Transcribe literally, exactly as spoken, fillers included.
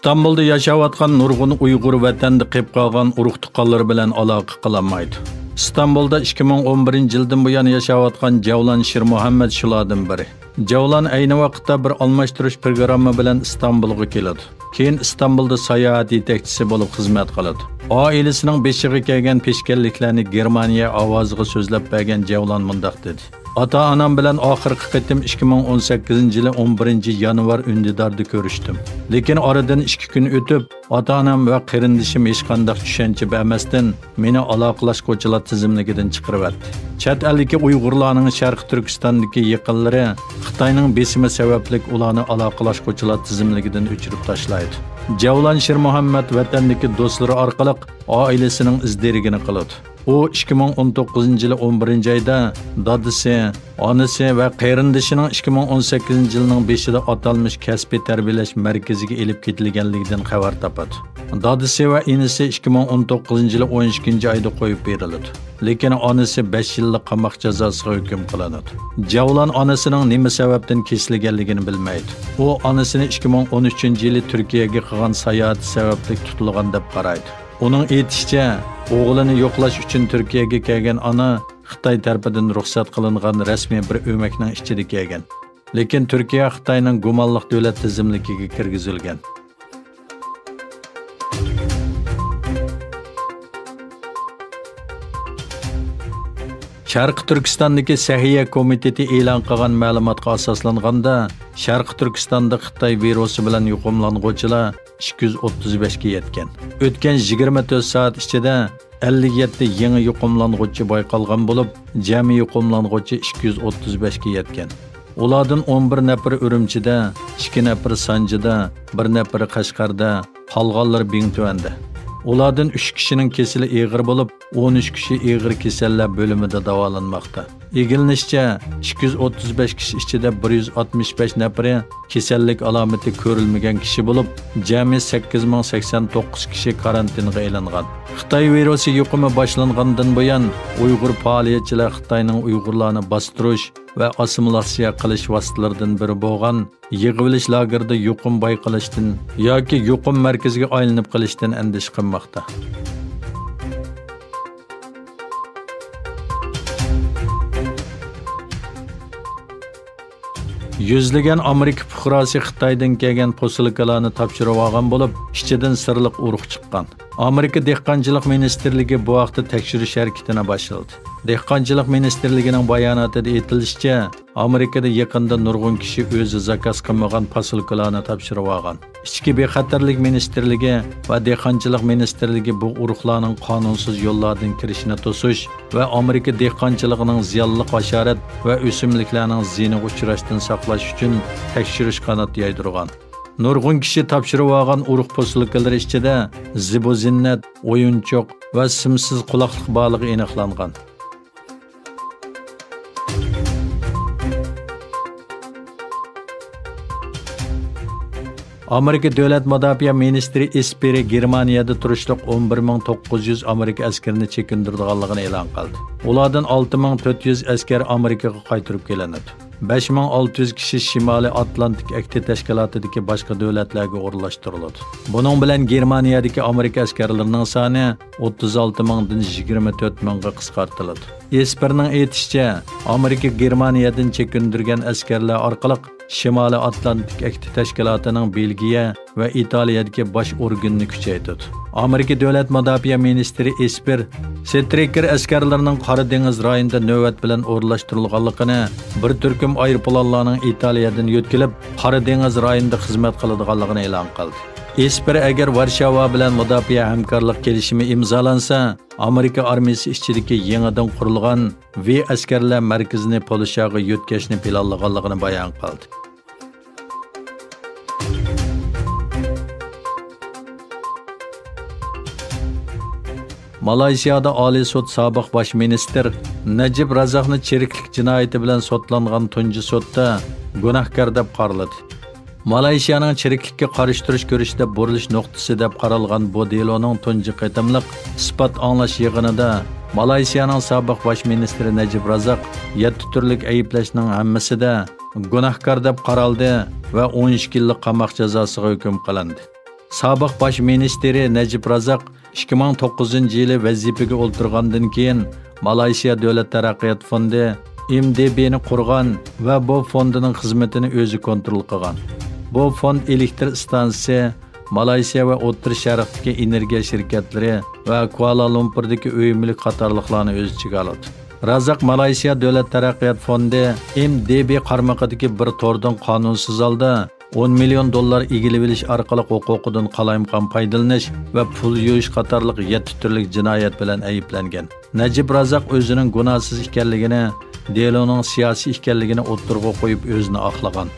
ئىستانبۇلدا ياشاۋاتقان نۇرغۇن ئۇيغۇر ۋەتەندە قېلىپ قالغان ئۇرۇق-تۇغقانلىرى بىلەن ئالاقە قىلالمايدۇ. ئىستانبۇلدا ئىككى مىڭ ئون بىرىنچى يىلدىن بۇيان ياشاۋاتقان جەۋلان شىرمۇھەممەت شۇلاردىن بىرى. جەۋلان ئەينى ۋاقىتتا بىر ئالماشتۇرۇش پروگرامما بىلەن ئىستانبۇلغا كېلىدۇ. كېيىن ئىستانبۇلدا ساياھەت يېتەكچىسى بولۇپ خىزمەت قىلىدۇ. ئائىلىسىنىڭ بېشىغا كەلگەن پېشكەللىكلەرنى گېرمانىيە ئاۋازىغا سۆزلەپ بەرگەن جەۋلان مۇنداق دېدى: ئاتا-ئانام بىلەن ئاخىرقى قېتىم ئىككى مىڭ ئون سەككىزىنچى يىلى ئون بىرىنچى يانۋار ئۈندىداردا كۆرۈشتۈم. لېكىن ئارىدىن ئىككى كۈن ئۆتۈپ، ئاتا-ئانام ۋە قېرىندىشىم ھېچقانداق چۈشەنچە بەرمەستىن، مېنى ئالاقىلاشقۇچىلار تىزىملىكىدىن چىقىرىۋەتتى. چەت ئەلدىكى ئۇيغۇرلارنىڭ شەرقىي تۈركىستاندىكى يېقىنلىرى خىتاينىڭ بېسىمى سەۋەبلىك ئۇلارنى ئالاقىلاشقۇچىلار تىزىملىكىدىن ئۆچۈرۈپ تاشلايدۇ. جەۋلان شىرمۇھەممەت ۋەتەندىكى دوستلىرى ئارقىلىق ئائىلىسىنىڭ ئىز دېرىكىنى قىلىدۇ. ئۇ ئىككى مىڭ ئون توققۇزىنچى يىلى ئون بىرىنچى ئايدا دادىسى، ئانىسى ۋە قېرىندىشىنىڭ ئىككى مىڭ ئون سەككىزىنچى يىلنىڭ بېشىدا ئاتالمىش كەسپىي تەربىيەلەش مەركىزىگە ئېلىپ كېتىلگەنلىكىدىن خەۋەر تاپىدۇ. دادىسى ۋە ئىنىسى ئىككى مىڭ ئون توققۇزىنچى يىلى ئون ئىككىنچى ئايدا قويۇپ بېرىلىدۇ. لېكىن ئانىسى بەش يىللىق قاماق جازاسىغا ھۆكۈم قىلىنىدۇ. جەۋلان ئانىسىنىڭ نېمە سەۋەبتىن كېسىلگەنلىكىنى بىلمەيدۇ. ئۇ ئانىسىنى ئىككى مىڭ ئون ئۈچىنچى يىلى تۈركىيەگە قىلغان ساياھىتى سەۋەبلىك تۇتۇلغان دەپ قارايدۇ. ئۇنىڭ ئېيتىشىچە، ئوغلىنى يوقلاش ئۈچۈن تۈركىيەگە كەلگەن ئانا خىتاي تەرىپىدىن رۇخسەت قىلىنغان رەسمىي بىر ئۆمەكنىڭ ئىچىدە كەلگەن. لېكىن تۈركىيە خىتاينىڭ گۇمانلىق دۆلەت تىزىملىكىگە كىرگۈزۈلگەن. شەرقىي تۈركىستاندىكى سەھىيە كومىتېتى ئېلان قىلغان مەلۇماتقا ئاساسلانغاندا، شەرقىي تۈركىستاندا خىتاي ۋىرۇسى بىلەن يۇقۇملانغۇچىلار ئىككى يۈز ئوتتۇز بەشكە يەتكەن. ئۆتكەن يىگىرمە تۆت سائەت ئىچىدە ئەللىك يەتتە يېڭى يۇقۇملانغۇچى بايقالغان بولۇپ، جەمئىي يۇقۇملانغۇچى ئىككى يۈز ئوتتۇز بەشكە يەتكەن. ئۇلاردىن ئون بىر نەپىرى ئۈرۈمچىدە، ئىككى نەپىرى سانجىدا، بىر نەپىرى قەشقەردە، قالغانلىرى بىڭتۈەندە. ئۇلاردىن ئۈچ كىشىنىڭ كېسىلى ئېغىر بولۇپ، ئون ئۈچ كىشى ئېغىر كېسەللەر بۆلۈمىدە داۋالانماقتا. ئىگىلىنىشىچە، ئىككى يۈز ئوتتۇز بەش كىشى ئىچىدە بىر يۈز ئاتمىش بەش نەپىرى كېسەللىك ئالامىتى كۆرۈلمىگەن كىشى بولۇپ، جەمئىي سەككىز مىڭ سەكسەن توققۇز كىشى كارانتىنغا ئېلىنغان. خىتاي ۋىرۇسى يۇقۇمى باشلانغاندىن بۇيان، ئۇيغۇر پائالىيەتچىلەر خىتاينىڭ ئۇيغۇرلارنى باستۇرۇش ۋە ئاسسىمىلياتسىيە قىلىش ۋاسىتىلىرىدىن بىرى بولغان يىغىۋېلىش لاگېرىدا يۇقۇم بايقىلىشتىن ياكى يۇقۇم مەركىزىگە ئايلىنىپ قېلىشتىن ئەندىشە قىلماقتا. يۈزلىگەن ئامېرىكا پۇقراسى خىتايدىن كەلگەن پوسۇلكىلارنى تاپشۇرۇۋالغان بولۇپ، ئىچىدىن سىرلىق ئۇرۇق چىققان. ئامېرىكا دېھقانچىلىق مىنىستىرلىكى بۇ ھەقتە تەكشۈرۈش ھەرىكىتىنى باشلىدى. دېھقانچىلىق مىنىستىرلىكىنىڭ باياناتىدا ئېيتىلىشىچە، ئامېرىكىدا يېقىندا نۇرغۇن كىشى ئۆزى زاكاز قىلمىغان پاسۇلكىلارنى تاپشۇرۇۋالغان. ئىچكى بىخەتەرلىك مىنىستىرلىكى ۋە دېھقانچىلىق مىنىستىرلىكى بۇ ئۇرۇقلارنىڭ قانۇنسىز يوللاردىن كىرىشىنى توسۇش ۋە ئامېرىكا دېھقانچىلىقىنىڭ زىيانلىق ھاشارات ۋە ئۆسۈملۈكلەرنىڭ زىيىنىغا ئۇچراشتىن ساقلاش ئۈچۈن تەكشۈرۈش قانات يايدۇرغان. نۇرغۇن كىشى تاپشۇرۇۋالغان ئۇرۇق پوسۇلكىلىرى ئىچىدە زىبۇ-زىننەت، ئويۇنچۇق ۋە سىمسىز قۇلاقلىق بارلىقى ئېنىقلانغان. ئامېرىكا دۆلەت مۇداپىئە مىنىستىرى ئېسپېرى گېرمانىيەدە تۇرۇشلۇق ئون بىر مىڭ توققۇز يۈز ئامېرىكا ئەسكىرىنى چېكىندۈرىدىغانلىقىنى ئېلان قىلدى. ئۇلاردىن ئالتە مىڭ تۆت يۈز ئەسكەر ئامېرىكىغا قايتۇرۇپ كېلىنىدۇ. بەش مىڭ ئالتە يۈز كىشى شىمالىي ئاتلانتىك ئەھدى تەشكىلاتىدىكى باشقا دۆلەتلەرگە ئورۇنلاشتۇرۇلىدۇ. بۇنىڭ بىلەن گېرمانىيەدىكى ئامېرىكا ئەسكەرلىرىنىڭ سانى ئوتتۇز ئالتە مىڭدىن يىگىرمە تۆت مىڭغا قىسقارتىلىدۇ. ئېسپېرنىڭ ئېيتىشىچە، ئامېرىكا گېرمانىيەدىن چېكىندۈرگەن ئەسكەرلەر ئارقىلىق شىمالىي ئاتلانتىك ئەھدى تەشكىلاتىنىڭ بېلگىيە ۋە ئىتالىيەدىكى باش ئورگىنىنى كۈچەيتىدۇ. ئامېرىكا دۆلەت مۇداپىئە مىنىستىرى ئېسپېر سترېكېر ئەسكەرلىرىنىڭ قارا دېڭىز رايونىدا نۆۋەت بىلەن ئورۇنلاشتۇرۇلغانلىقىنى، بىر تۈركۈم ئايروپىلانلارنىڭ ئىتالىيەدىن يۆتكىلىپ، قارا دېڭىز رايونىدا خىزمەت قىلىدىغانلىقىنى ئېلان قىلدى. ئېسپېر ئەگەر ۋارشاۋا بىلەن مۇداپىئە ھەمكارلىق كېلىشىمى ئىمزالانسا، ئامېرىكا ئارمىيىسى ئىچىدىكى يېڭىدىن قۇرۇلغان ۋى ئەسكەرلەر مەركىزىنى پولشاغا يۆتكەشنى پىلانلىغانلىقىنى بايان قىلدى. مالايسىيادا ئالىي سوت سابىق باش مىنىستىر نەجىب رازاقنى چىرىكلىك جىنايىتى بىلەن سوتلانغان تۇنجى سوتتا گۇناھكار دەپ قارىلىدى. مالايسىيانىڭ چىرىكلىككە قارشى تۇرۇش كۈرىشىدە بۇرۇلۇش نۇقتىسى دەپ قارالغان بۇ دېلونىڭ تۇنجى قېتىملىق ئىسپات ئاڭلاش يىغىنىدا مالايسىيانىڭ سابىق باش مىنىستىرى نەجىب رازاق يەتتە تۈرلۈك ئەيىبلەشنىڭ ھەممىسىدە گۇناھكار دەپ قارالدى ۋە ئون ئىككى يىللىق قاماق جازاسىغا ھۆكۈم قىلىندى. سابىق باش مىنىستىرى نەجىپ رازاق ئىككى مىڭ توققۇزىنچى يىلى ۋەزىپىگە ئولتۇرغاندىن كېيىن، مالايسىيا دۆلەت تەرەققىيات فوندى، ئىم دې بىنى قۇرغان ۋە بۇ فوندىنىڭ خىزمىتىنى ئۆزى كونترول قىلغان. بۇ فوند ئېلېكتر ئىستانسىسى، مالايسىيا ۋە ئوتتۇرا شەرقتىكى ئېنېرگىيە شىركەتلىرى ۋە كۇئالا لۇمپۇردىكى ئۆي مۈلۈك قاتارلىقلارنى ئۆز ئىچىگە ئالىدۇ. رازاق مالايسىيا دۆلەت تەرەققىيات فوندى، ئىم دې بى قارمىقىدىكى بىر توردىن قانۇنسىز ھالدا ئون مىليون دوللار ئىگىلىۋېلىش ئارقىلىق ھوقۇقىدىن قالايمىقان پايدىلىنىش ۋە پۇل يۇيۇش قاتارلىق يەتتە تۈرلۈك جىنايەت بىلەن ئەيىبلەنگەن. نەجىپ رازاق ئۆزىنىڭ گۇناھسىز ئىكەنلىكىنى، دېلونىڭ سىياسىي ئىكەنلىكىنى ئوتتۇرىغا قويۇپ، ئۆزىنى ئاقلىغان.